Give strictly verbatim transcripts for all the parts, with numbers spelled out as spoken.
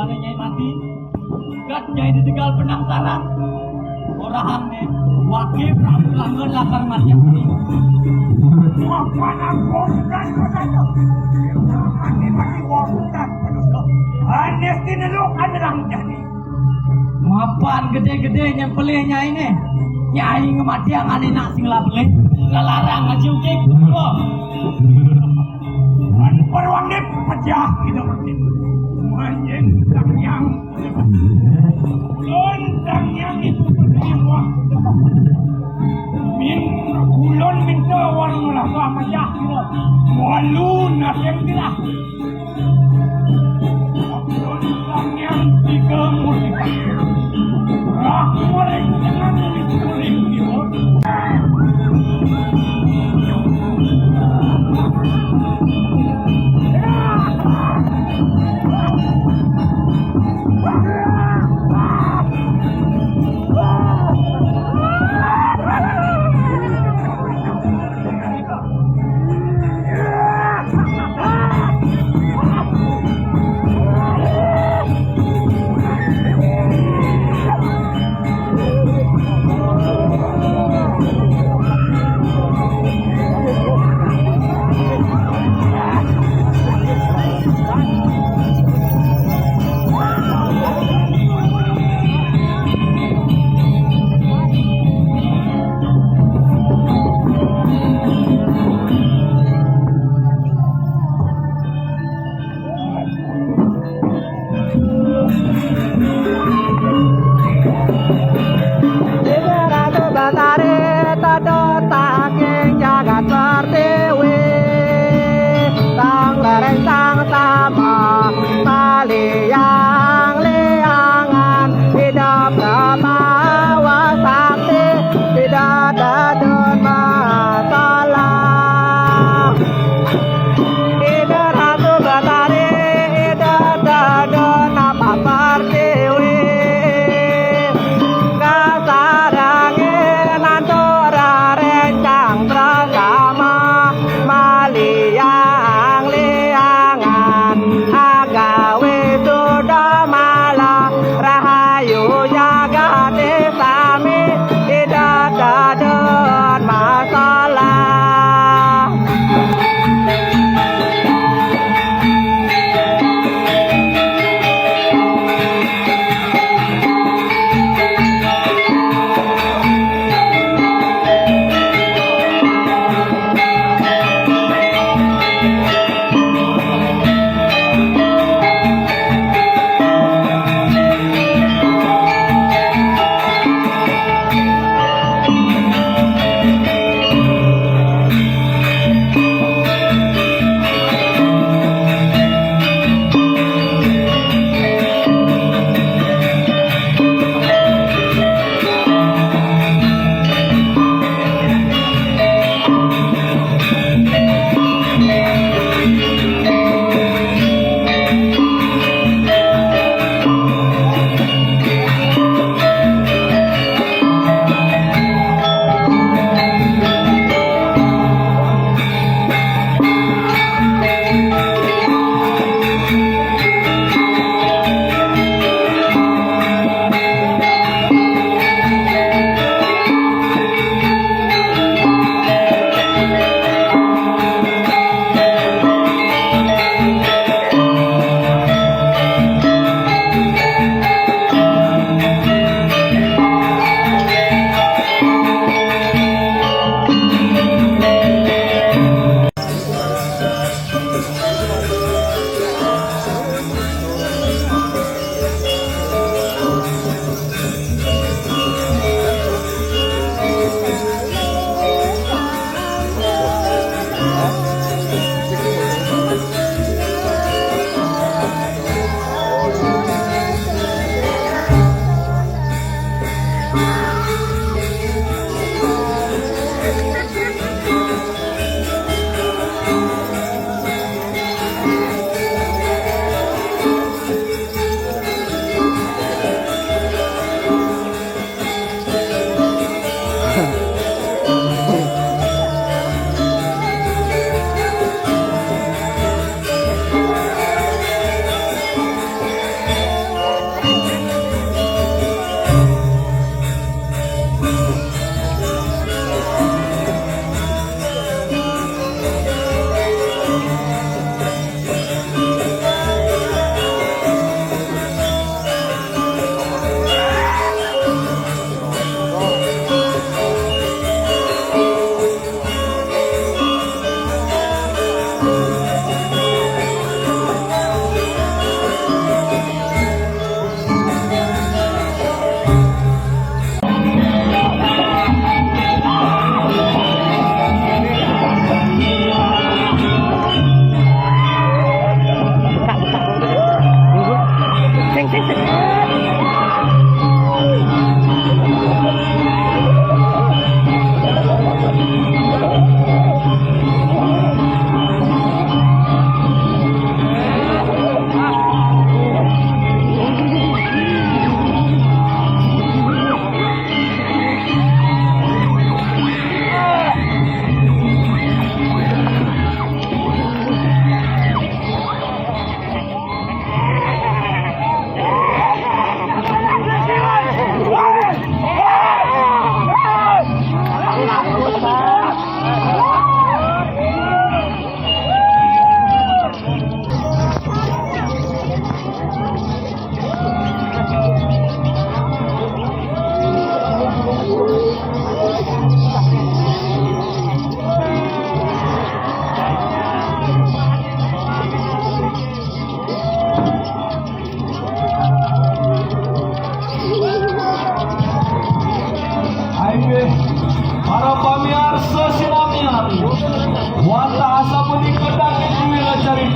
Nyai mati, gat nyai ditegal penangsaran. Orahang ne, wake Prabu Langun lakar mati. Wah, panang bosan katanya. Mati-mati bosan katanya. Anes tineluk anerang jadi. Mapan gede-gede nyempelih nyai ne. Nyai ngematiang ane nak sing la pelih. Lalarang ngaji ucing. Wah. Wan perwang dip pecah kita mati. Manjing tang yang Ulun tang yang itu percaya wah. Min ulun minta wan ngelah pecah kita. Walu nasib kita. Ulun tang yang tiga musik. Rah mereka dengan misteri kita. Ida Ratu Betari tedun saking jagat pertiwi, sang lerencang sama maliang-liangan, Ida Prabawa Sakti, Ida tedun masalah. Ida Ratu Betari, Ida tedun napa pertiwi. Kasarengin antuk rerencang bersama, maliang-liangan agawi sudah malah, rahayu jagate sami, Ida tedun masalah.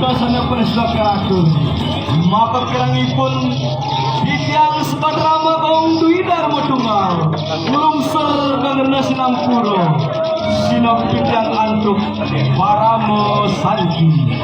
Sané pun sudah keratur. Maka kirangipun titiang Sebat Rama Gong Dwi Darma Tunggal nglungsur kang rena sinampura. Sineb titiang antuk parama santi.